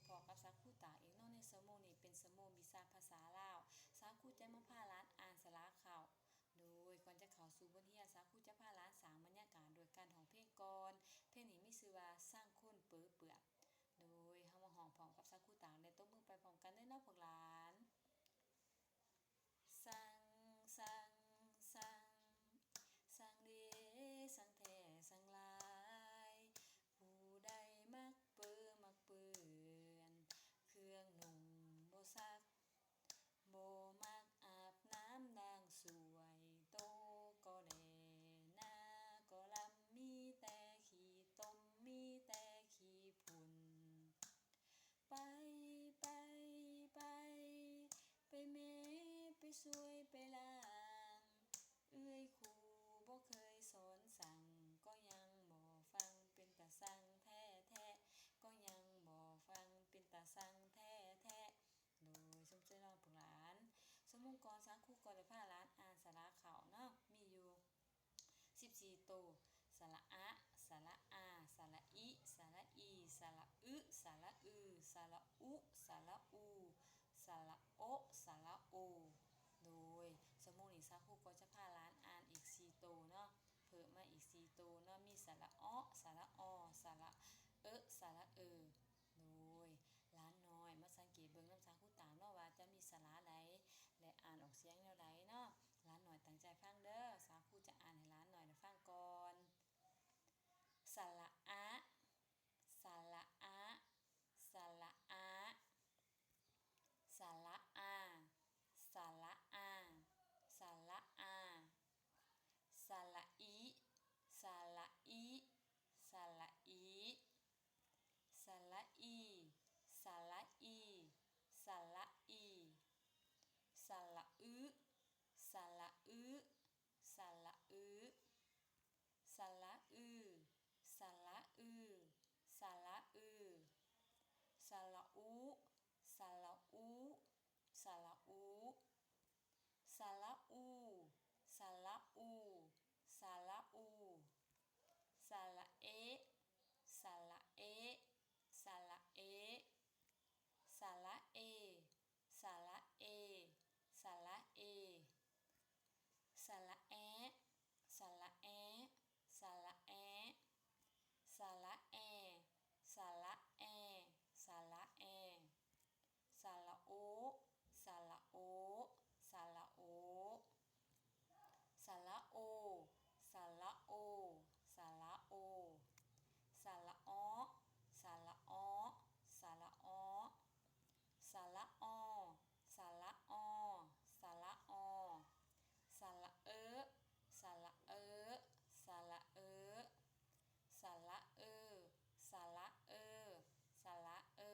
ພໍ້ກັບສາວຄູຕາງອີກເນາະ. ໃນຊົ່ວໂມງນີ້ເປັນຊົ່ວໂມງວິຊາພາສາລາວ, ສາວຄູຈະມາພາຫຼານອ່ານສະຫຼະເຂົ້າ. ໂດຍ ກ່ອນຈະເຂົ້າສູ່ບົດຮຽນ, ສາວຄູຈະພາຫຼານສ້າງບັນຍາກາດໂດຍການຮ້ອງເພງກ່ອນ. ເພງນີ້ມີຊື່ວ່າ ຊ່າງຄົນເປີເປື້ອນ. ໂດຍ ເຮົາມາຮ້ອງພ້ອມກັບສາວຄູຕາງ ແລະ ຕົບມືໄປພ້ອມກັນເລີຍເນາະພວກຫຼານ. ຊ່າງ ຊ່າງ ຊ່າງ ຊ່າງເດ ຊ່າງແທ້ ຊ່າງຫຼາຍ ຜູ້ໃດມັກເປີມັກເປື້ອນ ເຄື່ອງນຸ່ງບໍ່ຊັກ ບໍ່ມັກອາບນ້ຳລ້າງຊ່ວຍ ໂຕກໍແຫຼ ໜ້າກໍລຳ ມີແຕ່ຂີ້ຕົມ ມີແຕ່ຂີ້ຝຸ່ນ. ໄປ ໄປ ໄປ ໄປແມ້ ໄປຊ່ວຍ ໄປລ້າງ ເອື້ອຍຄູບໍ່ເຄີຍສອນສັ່ງ ກໍຍັງບໍ່ຟັງ ເປັນຕາຊັງແທ້ໆ ກໍຍັງບໍ່ຟັງ ເປັນຕາຊັງແທ້ໆ. ໂດຍ ຊົມເຊີຍເນາະພວກຫຼານ. ຊົ່ວໂມງກ່ອນສາວຄູກໍໄດ້ພາຫຼານອ່ານສະຫຼະເຂົ້າເນາະ ມີຢູ່ ສິບສີ່ໂຕ, ສະຫຼະອະ, ສະຫຼະອາ, ສະຫຼະອິ, ສະຫຼະອີ, ສະຫຼະອຶ, ສະຫຼະອື, ສະຫຼະອຸ, ສະຫຼະອູ, ສະຫຼະໂອ, ສະຫຼະໂອ. ໂດຍ ຊົ່ວໂມງນີ້ສາວຄູກໍຈະພາຫຼານອ່ານອີກສີ່ໂຕເນາະ, ເພີ່ມມາອີກສີ່ໂຕເນາະ, ມີສະຫຼະເອາະ, ສະຫຼະອໍ, ສະຫຼະເອະ, ສະຫຼະເອີ. ໂດຍ ຫຼານນ້ອຍມາສັງເກດເບິ່ງນຳສາວຄູຕາງເນາະ ວ່າຈະມີສະຫຼະໃດ ແລະ ອ່ານອອກສຽງແນວໃດເນາະ. ຫຼານນ້ອຍຕັ້ງໃຈຟັງເດີ, ສາວຄູຈະອ່ານໃຫ້ຫຼານນ້ອຍໄດ້ຟັງກ່ອນ. ສະຫຼະອະ, ສະຫຼະອະ, ສະຫຼະອາ, ສະຫຼະອາ, ສະຫຼະອາ, ສະຫຼະອາ, ສະຫຼະອິ, ສະຫຼະອິ, ສະຫຼະອີ, ສະຫຼະອີ, ສະຫຼະອີ, ສະຫຼະອີ, ສະຫຼະອຶ, ສະຫຼະອຶ, ສະຫຼະອື, ສະຫຼະອື, ສະຫຼະອື, ສະຫຼະອື, ສະຫຼະອຸ, ສະຫຼະອຸ, ສະຫຼະອຸ, ສະຫຼະອູ, ສະຫຼະອູ, ສະຫຼະອູ, ສະຫຼະເອ, ສະຫຼະເອ, ສະຫຼະເອ, ສະຫຼະເອ, ສະຫຼະເອ, ສະຫຼະເອ, ສະຫຼະແອ, ສະຫຼະແອ, ສະຫຼະແອ, ສະຫຼະແອ, ສະຫຼະແອ, ສະຫຼະແອ, ສະຫຼະໂອ, ສະຫຼະໂອ, ສະຫຼະໂອ, ສະຫຼະໂອ, ສະຫຼະໂອ, ສະຫຼະໂອ, ສະຫຼະເອາະ, ສະຫຼະເອາະ, ສະຫຼະເອາະ, ສະຫຼະອໍ, ສະຫຼະອໍ, ສະຫຼະອໍ, ສະຫຼະເອີ, ສະຫຼະເອີ, ສະຫຼະເອີ, ສະຫຼະເອີ, ສະຫຼະເອີ, ສະຫຼະເອີ.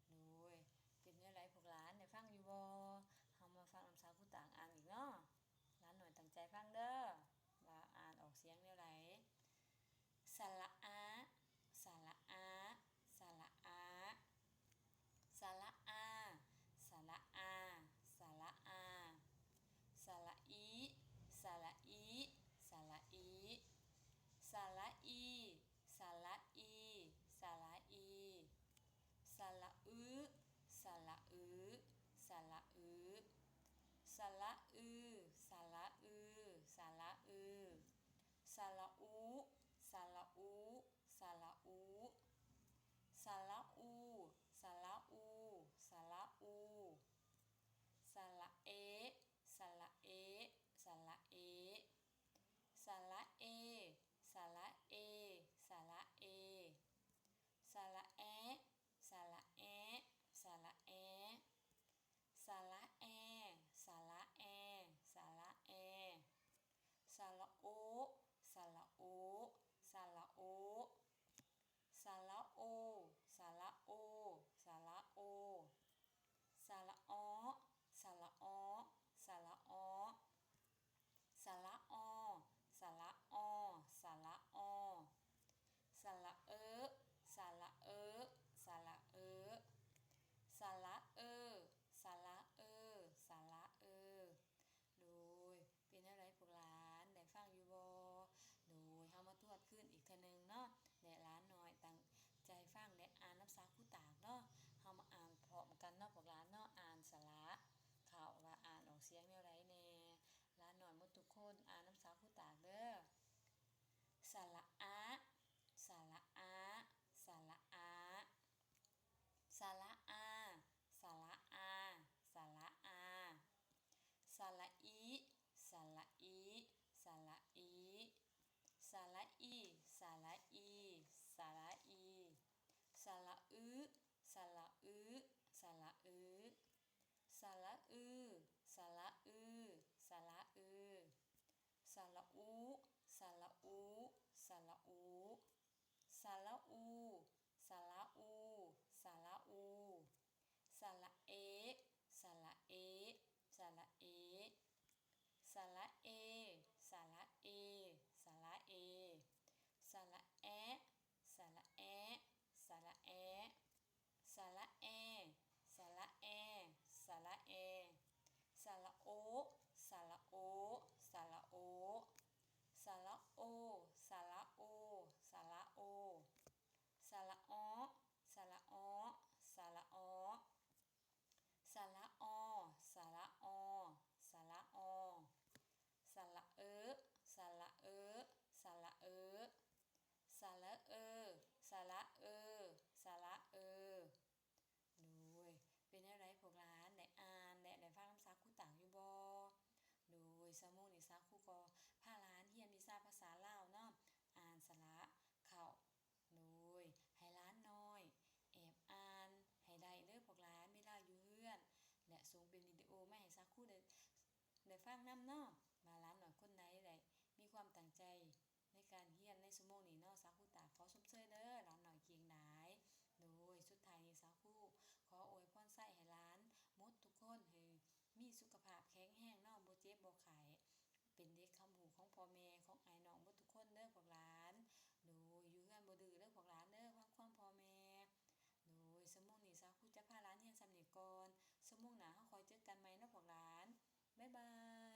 ໂດຍ ເປັນແນວໃດພວກຫຼານ ໄດ້ຟັງຢູ່ບໍ່? ເຮົາມາຟັງນຳສາວຄູຕາງອ່ານອີກເນາະ. ຫຼານນ້ອຍຕັ້ງໃຈຟັງເດີ ວ່າອ່ານອອກສຽງແນວໃດ. ສະຫຼະອາ, ສະຫຼະອາ, ສະຫຼະອາ, ສະຫຼະອາ, ສະຫຼະອາ, ສະຫຼະອາ, ສະຫຼະອີ, ສະຫຼະອີ, ສະຫຼະອີ, ສະຫຼະອີ, ສະຫຼະອີ, ສະຫຼະອີ, ສະຫຼະອື, ສະຫຼະອື, ສະຫຼະອື, ສະຫຼະອື, ສະຫຼະອື, ສະຫຼະອື, ສະຫຼະອຸ, ສະຫຼະອຸ, ສະຫຼະອູ, ສະຫຼະອູ, ສະຫຼະອູ, ສະຫຼະອູ, ສະຫຼະເອ, ສະຫຼະເອ, ສະຫຼະເອ, ສະຫຼະເອ, ສະຫຼະເອ, ສະຫຼະເອ, ສະຫຼະແອ, ສະຫຼະແອ, ສະຫຼະແອ, ສະຫຼະແອ, ສະຫຼະແອ, ສະຫຼະແອ, ສະຫຼະໂອ, ສະຫຼະໂອ, ສະຫຼະໂອ, ສະຫຼະໂອ, ສະຫຼະ ສຽງແນວໃດແດ່? ຫຼານນ້ອຍໝົດທຸກຄົນ ອ່ານນຳສາວຄູຕາກເດີ. ສະຫຼະອາ ສະຫຼະອາ ສະຫຼະອາ ສະຫຼະອາ ສະຫຼະອາ ສະຫຼະອາ ສະຫຼະອີ ສະຫຼະອີ ສະຫຼະອີ ສະຫຼະອີ ສະຫຼະອີ ສະຫຼະອີ ສະຫຼະອື ສະຫຼະອື ສະຫຼະອື ສະຫຼະອື ສະຫຼະອື ສະຫຼະອື ສະຫຼະອູ ສະຫຼະອູ ສະຫຼະອູ ສະຫຼະອູ ສະຫຼະອູ ສະຫຼະອູ ສະຫຼະເອ ສະຫຼະເອ ສະຫຼະເອ ສະຫຼະເອ ສະຫຼະເອ ສະຫຼະເອ ສະຫຼະແອ ສະຫຼະແອ ສະຫຼະແອ ສະຫຼະແອ ສະຫຼະແອ ສະຫຼະແອ ສະຫຼະໂອ ສະຫຼະໂອ ສະຫຼະໂອ ສະຫຼະໂອ ສະຫຼະໂອ ສະຫຼະໂອ ສະຫຼະອໍ ສະຫຼະອໍ ສະຫຼະອໍ ສະຫຼະອໍ ສະຫຼະອໍ ສະຫຼະເອີ ສະຫຼະເອີ ສະຫຼະເອີ ສະຫຼະເອີ ສະຫຼະເອີ ສະຫຼະເອີ ໂດຍ ເປັນແນວໃດພວກຫຼານ ໄດ້ອ່ານ ແລະ ໄດ້ຟັງນຳສາວຄູຕາກຢູ່ບໍ່? ໂດຍ ຊົ່ວໂມງນີ້ສາວຄູກໍພາຫຼານຮຽນວິຊາພາສາລາວເນາະ ອ່ານສະຫຼະເຂົ້າ ໂດຍ ໃຫ້ຫຼານນ້ອຍແອບອ່ານໃຫ້ໄດ້ເດີພວກຫຼານ ເວລາຢູ່ເຮືອນ ແລະ ສົ່ງເປັນວິດີໂອມາໃຫ້ສາວຄູໄດ້ ໄດ້ຟັງນຳເນາະ ວ່າຫຼານນ້ອຍຄົນໃດໄດ້ມີຄວາມຕັ້ງໃຈໃນການຮຽນໃນຊົ່ວໂມງນີ້ເນາະ ສາວຄູຕາຂໍຊົມເຊີຍເດີ ຫຼານນ້ອຍເກັ່ງຫຼາຍ. ໂດຍ ສຸດທ້າຍນີ້ສາວຄູຂໍອວຍພອນໄຊໃຫ້ຫຼານໝົດທຸກຄົນ ໃຫ້ມີສຸຂະພາບແຂງແຮງເນາະ ບໍ່ເຈັບບໍ່ໄຂ້ ເປັນເດັກຄຳຮູ້ຂອງພໍ່ແມ່ ຂອງອ້າຍນ້ອງເບິດທຸກຄົນເດີພວກຫຼານ. ໂດຍ ຢູ່ເຮືອນບໍ່ດື້ເດີພວກຫຼານເດີ ຟັງຄວາມພໍ່ແມ່. ໂດຍ ຊົ່ວໂມງນີ້ສາວຄູຈະພາຫຼານຮຽນສ່ຳນີ້ກ່ອນ ຊົ່ວໂມງໜ້າເຮົາຄ່ອຍເຈີກັນໃໝ່ເນາະພວກຫຼານ ບາຍບາຍ.